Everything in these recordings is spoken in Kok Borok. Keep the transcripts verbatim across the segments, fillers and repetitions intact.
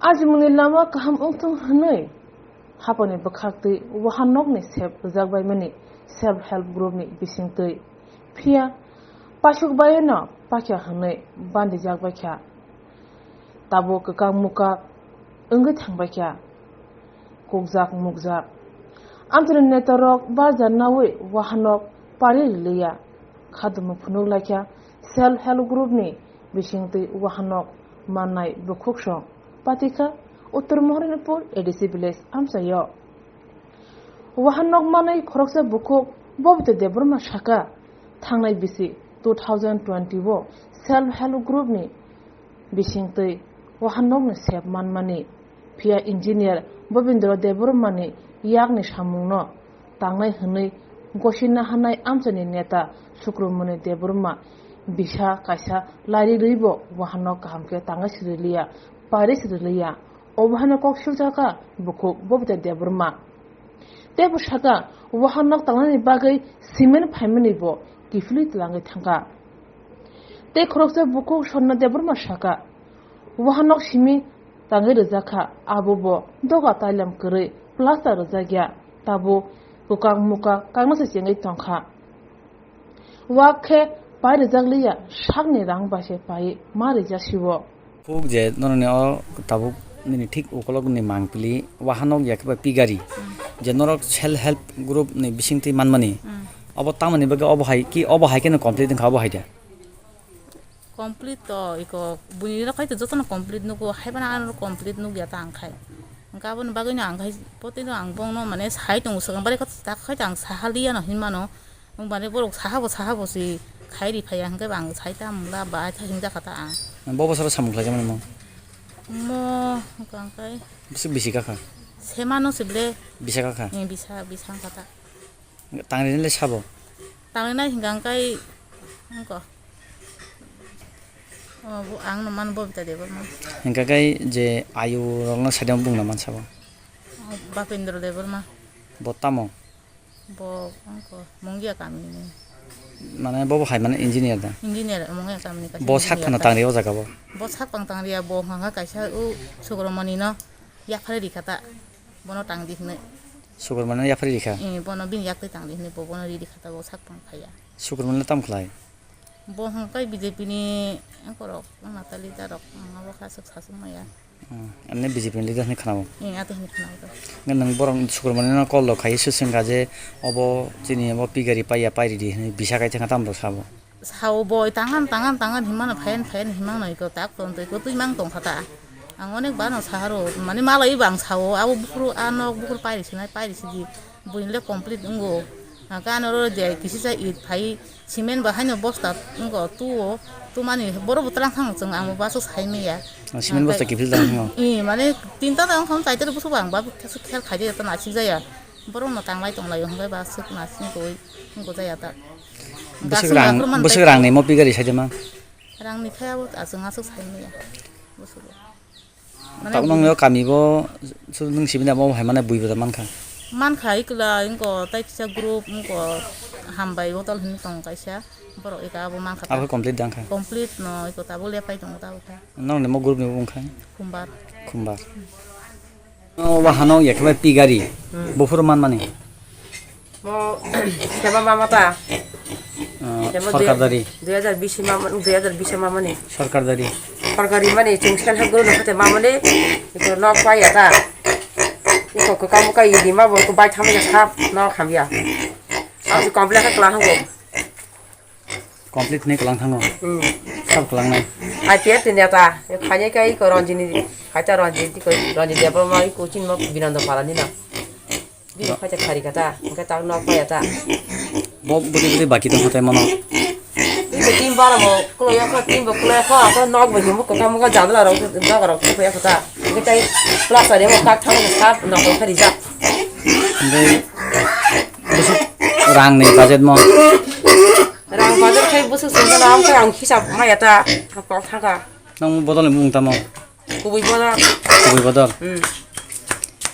Ajimungni lama kaham wngthung hwnwi haponi bwkhaktwi wahanokni sep rwjakbaimani self help group ni bisingtwi. Phiya paisuk baino pakya hwnwi bandijak baikha. Tabuk kwkak mukak wngwi thangbaikha, kukjak mukjak. Amchini netarok barja naui wahanok pari riliya. Khadumung phunuk laikha self help group ni bisingtwi wahanok mannai bukhuksong patikha Uttor Moharanpur A D C village amchaio. Wahanok manwi khoroksa bukhuk Bobita Debbarma saka, thangnai bisi two thousand twenty o self help group ni bisingtwi wahanokni sep manmani. Phiya engineer Bobindra Debbarmani yakni samungno tangnai hwnwi gosina hanai amchaini neta Sukramani Debbarma bisa kaisa lari rwibo wahanok kaham khe tangwi siriliya, pari siriliya. Obo haino kok sukjakha bukhuk Bobita Debbarma. Tei bo saka, wahanok tangnani bagwi cement phaimani bo kiphilwi twlangwi thangkha. Tei khoroksa bukhuk Sonna Debbarma saka, wahanok simi tangwi rwjakha, abo bo doga tailam kwrwi plaster rwjakya, tabuk kwkak mukak kaknasa chengwi tongkha. Wak khe pai rwjakliya, sakni rang bai se pai ma rwjak siwo. Phuk je noroni o tabuk nini thik ukolog ni mangpili wahanok ya khe ba pigari, je norok self help group ni bisingtwi manmani, obo tamoni bagwi obo hai ki, obo hai khe no complete wngkha obo hai da? Complete to iko buini rok khai to jotono complete nugo, hai bana ano complete nugya ta ang khai. Hwnkhe aboni bagwino ang khai potino ang bongno mane sai tongo swkang bari kha ta khai to ang saha liya no hinmano. Wng mane borok saha bo saha bo si khai ri phaiya hwnkhe bo ang sai ta mula ba ai ta hingjak kha ta ang. Bo bosoro samung khlai jani mo? Mo hwnkha ang khai. Bisi bisi kha kha? Semano se ble. Bisa kha kha? Bisa, bisa wngkha ta. Tangrinai le sabo? Tangrinai hingka hingkai wngko. O, bo, ang no mano Bobita Debbarma. Hingka kai je ayu rokno side o bung na man sabo? O, Bapendra Debbarma. Bo tamo? Bo wngko Mongia kamini. Mane bo bo hai mane engineer da? Engineer, Mongia kamini kaisa engineer da. Bo sak phano tangri o jaga bo? Bo sak phang tangriya, bo hwnka kaisa o Sukramani no yaphari rikha ta. Bono tang di hwnwi. Sukurmano yaphari rikha? Eh, bono bini yaktwi tang di hwnwi bo bono ri rikha ta, bo sak tong phaiya. Sukurmano tam khlai? Bo hwnkhe B J P ni borok, wng mata leader rok, wng abo kha swk sasuk maya. Hmm, emne B J P ni leader hwnwi khnao? Eh, ato hwnwi khnao to. Nge nwng borok Sukurmano no call rok khai se swngkha je obo chini obo pigari paiya pairidi hwnwi bisa kai thangkha tamrok sabo. Sao boi tangan, tangan, tangan himano phayan, phayan himano iko tak ton to iko twi mang tong kha ta. Ang onek bano saharo, mane malai bang sao, abo bukhuru a nok bukhuru pairi sinai, pairi sidi, buini le complete wngo. Ang kano ro de kisi sa it phai, cement ba haino bosta wngo, tuo, tu mani boro butrang thang chwng ang baso sai maya. Ah, cement bosta kiphil jang wngo? I, mane tinta ta wngkha, chaita busu bang ba khel khai de ta nasik jaya. Borok no tanglai tonglaio hwnkhe ba swk nasing twi wngkha jaya ta. Bwswk rang, bwswk rang ni mo pigari saide ma? Rang ni khe abo aswk aswk sai maya. Bwswk. Mane tak nong yo kami bo su nung sibini abo hai mane bui bo mankha. Mankha ikla wngko tai kisa group wngko hambai bodol hinwi tong kaisa. Borok eka abo mankha ta. Abo complete dang kha? Complete no iko ta bo lepai tongo ta bo kha. Nong ni mo group ni bo wngkha? Khumbar. Khumbar. O wahano yakhe bai pigari. Hmm. Buphuru manmani. Mo seba mama ta. Ah, seba sorkar dari. Dui hajar bish mama, dui hajar bish mama ni. Sorkar dari. Sorkari mani chwng self help group no khate mama ni. Ito nok pai ya ta. Ito ko kamu kai di ma bo ko bai thama ya sap nok hamya. Asu komple ka kla hango. Complete ni kelang thango. Hmm. Sab kelang nai. I P F ni neta, khainai kai ko Ranjini, khaita Ranjini ko Ranjini Debbarma i coaching mo Binanda Pala ni na. Bini khaita khari kata, hingke tak nok paya ta. Bo budi budi baki tong hotai mano. Iko team bara mo, kulo ya ko team bo kulo ya ko, ko nok bo himu ko kamu ko jandala rok, nok rok ko ya ko ta. Hingke tai plaster ya mo tak thang mo sab nok ko khari jak. Hingke besok rang ni budget mo. Rang bajar khai bwswk songkha, ang khe ang hisab maya ta, kok thangkha. Nang bodol ni mung tamo? Kubui bodol. Kubui bodol? Hmm.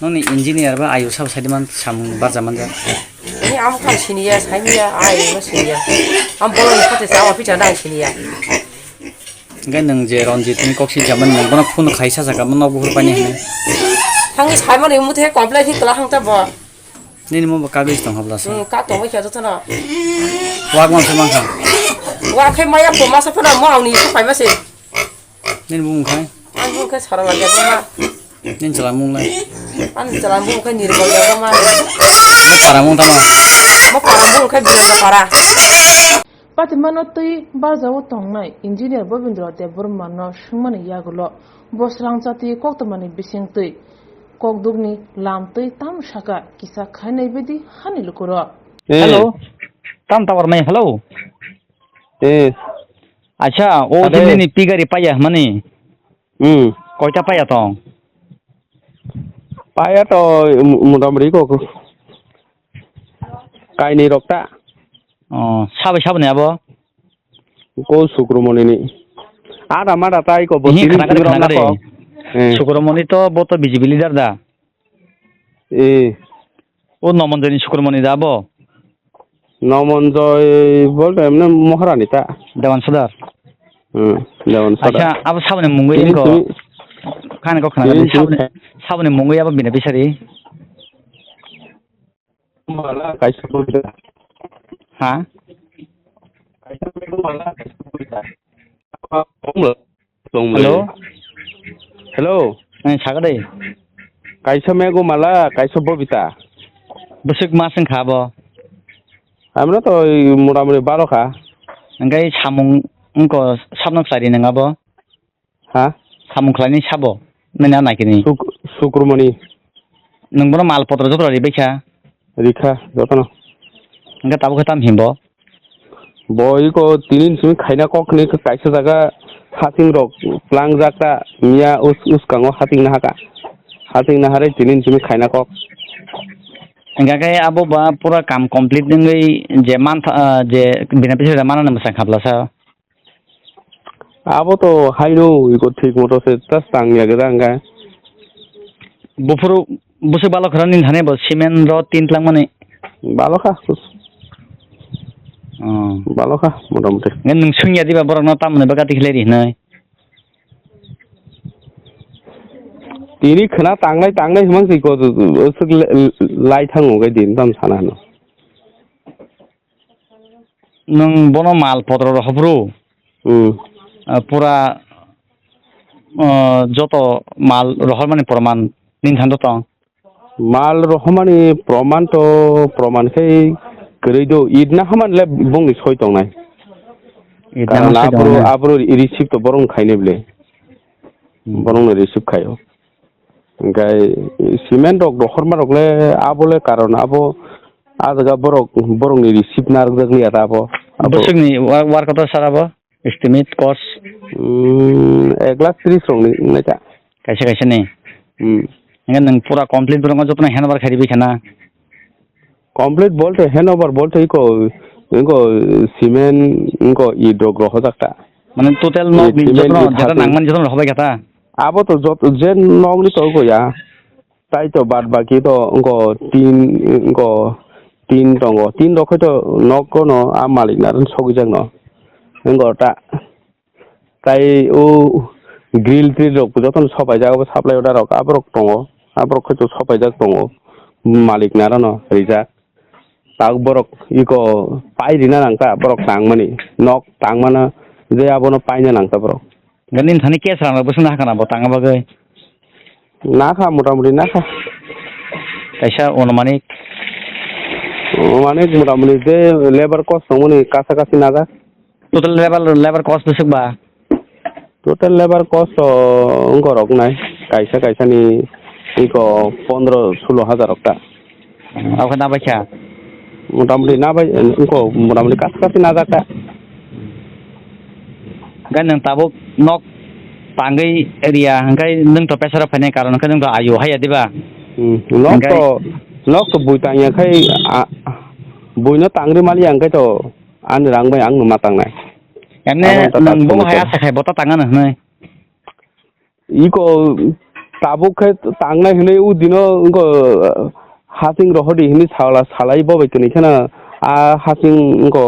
Nang ni engineer ba ayu sabo sadi man samung barja manja. Ni am kha siniya, samiya, ayu ma siniya. Am bodol ni khate sa office na siniya. Hingke nwng je Ranjit ni kok si jamani nwng bono phone khai sa saka, bono buhur pani hwnwi. Thangwi saimani muthe complain hi twla hangta bo. Nini mo bo kabi tong habla sa. Hmm, ka tongwi kha jotono. Wak mang se mang kha. Wak khai maya po masa phana mo ang ni se paima se. Nini bumung khai? Ang bumung khai Sarala Debbarma. Nini chwla mung lai? Ani chwla bumung khai Nirmal Debbarma. Mo para mung tama? Mo para bumung khai Birendra Para. Patimano twi barjao tongnai engineer Bobindra Debbarmano swngmani yagulo bo swrang jati koktwmani bisingtwi kokdukni lam twi tam saka kisa khainai bidi hani lukurok. Eh, hello. Tam tower nai, hello. Eh. Acha, o Ade. Jini ni pigari paya mani. Hmm. Koita paya tong? Paya to, um, motamoti ko, ko. Kaini rok ta. Oh, sabai sabani abo? Ko Sukromoni ni. Ada mada tai ko bo Ihi tini khana tini gari, rok khana na gari. Ko. Eh. Sukromoni to bo to B J P leader da. Eh. O Nomonjoy ni Sukromoni da abo? Nomonjoy bolte emne Moharani ta. Dewan Sodar. Hmm, Dewan Sodar. Acha, abo saboni mungwi Tini ingko. Tini Khani kok khana tini gadi, tini saboni, saboni mungwi abo bina bisari. Mala kaisa bujra. Ha? Kaisa bujra, mala kaisa bujra. Hello? Hello? Eh, saga dai. Kaisa mego mala, kaisa bobita. Bwswk mas wngkha abo? Amra to motamoti baro kha. Hingke samung wngko sabno khlai ri nang abo? Ha? Samung khlaini sabo? Nini a naikini? Suk-, Sukromoni. Nwng bono mal potro joto ri baikha? Rikha, jotono. Hingke tabuk khe tam himbo? Bo iko tini simi khaina kok ni kaisa jaga hating rok plangjak ta miya us-, uskango hating nahaka. Hating nahare tini simi khaina kok. Hingkha khe abo ba pura kam complete wngwi je mantha, ah, je bini bisingtwi manani mwsang khaplasa. Abo to haino iko thik moto se tas tang ya gada hingkha. Buphuru bwswk balo khwrang nini thani bo cement rod tin tlangmani. Balo kha. Oh. Balo kha, motamoti. Nge nwng swngya diba borokno tamoni bagati khlai ri hinwi? Tini khwna tangnai, tangnai himang twi ko, aswk le-, lai thango khe din tam sana hino. Nwng bono mal potro rohor phuru, hmm, ah, pura, ah, joto mal rohormani proman nini thani tong? Mal rohormani proman to, proman khe kwrwi do, it na hamani le bongni soi tongnai. It na karon hamani soi abro, tongnai. Abro receive to borong khainai ble. Hmm. Borongno receive khaio. Hingkhe cement rok rohorma rok le abo le karon abo a jaga borok, borokni receive narwkjakliya ta abo. Abo bwswkni wa-, work order sir abo? Estimate cost? Hmm, ek lakh tris rokni wngnai ta. Kaisa kaisa ni? Hmm. Hingkhe nwng pura complete borokno jotono handover khairwi khana? Complete bolte handover bolte iko, iko cement, iko it rok rohorjak ta. Mane total nok ni cement jotono, ni jeta hating nangmani jotono rohorbai kha ta? Abo to jot-, je nok ni to iko ya. Tai to bad baki to iko tin, iko tin tongo. Tin rok khai to nok kono a malik na ron sogwi jak no. Iko ta. Tai o grill trill rok jotono sopaijak, abo supply order rok aborok tongo, aborok khe sopaijak tongo, malik ni aro no rijak. Tabuk borok iko pai rina nang ta, borok tangmani, nok tangmano je abono paina nang ta borok. Gani thani case rang rok bwswk nahakana bo tangna bagwi? Nakha, motamoti nakha. Kaisa onumanik? Onumanik motamoti je labour cost tongmani kasa kasi najak. Total labour, labour cost bwswk ba? Total labour cost o wngkha rok nai, kaisa kaisa ni iko pondro sulo hajar rok ta. Abo khe nabai kha? Motamoti nabai, wngkha motamoti kasa kasi najak ta. Hingkhe nwng tabuk nok tangwi riya, hingkhe nwng to pressure o phainai karon hingkhe nwng to ayu haiya diba? Hmm, nok hingkhe to, nok to bui tangya khai, a, buino tangri maliya hingkhe to ani rang bai ang no ma tangnai. Emne abo nwng bo hai asa khai bo ta tangano hwnwi? Iko tabuk khe tangnai hwnwi o dino wngkha, hasing rohordi hwnwi sala, salai bo bai tini kheno a hasing wngkha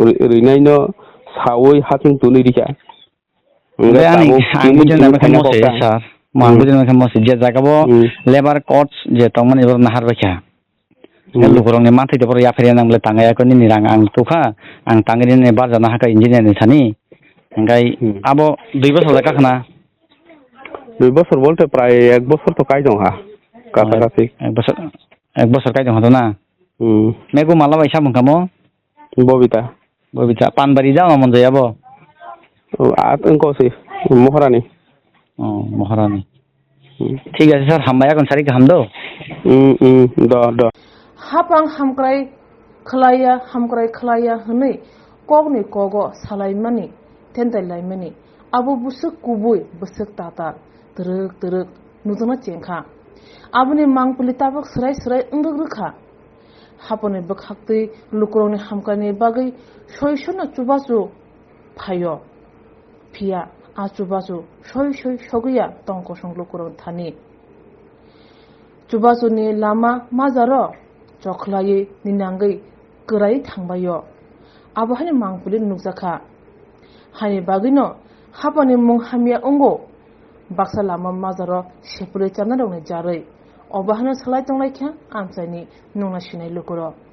ri-, rinaino saui hasing tunui rikha. Hwnkhe Hwnkhe ani, tabuk ang tini buji tini nang khe khaina mose, kokta. Sir. Mo ang Hmm. Buji nang khe mose, je jaga bo Hmm. Labour codes je tongmani, oro nahar bai kha. Hmm. Lukurokni manthai de boro yapharya nang bole tangya ko nini rang ang tukha, ang tangri ni barjana haka engineer ni thani. Hingkai Hmm. Abo dui bosor le kakhna. Dui bosor bolte prai ek bosor to kai tong ha. Kasa Oh, kasi. Ek bosor, ek bosor kai tong ha to na. Hmm. Megu mala bai samung kamo? Bobita. Bobita. Panbari jama monjaya bo? Oh, at engko si. Moharani. Oh, Moharani. Hmm. Thik ase sir, hambai, akon sari kaham do? Hmm, hmm, do, do. Hapang hamkrai khlaiya, hamkrai khlaiya hwnwi kokni kogo salaimani, tentai laimani. Abo bwswk kubui, bwswk tatal, twrwk twrwk nujuna chengkha. Aboni mangpili tabuk swrai swrai wngwk rwkha. Haponi bwkhaktwi lukurokni hamkraini bagwi soisono chubachu phaio. Phiya a chubachu soi soi sogwiya tong kosong lukurok thani. Chubachuni lama majaro chokhlaiwi ninangwi kwraiwi thangbaio. Abo haino mangpili nukjakha. Haini bagwino hapani mung hamya wngo. Baksa lama majaro sepulwi chanarokni jarwi. Obo haino salai tonglaikha amchaini nungna sinai lukurok.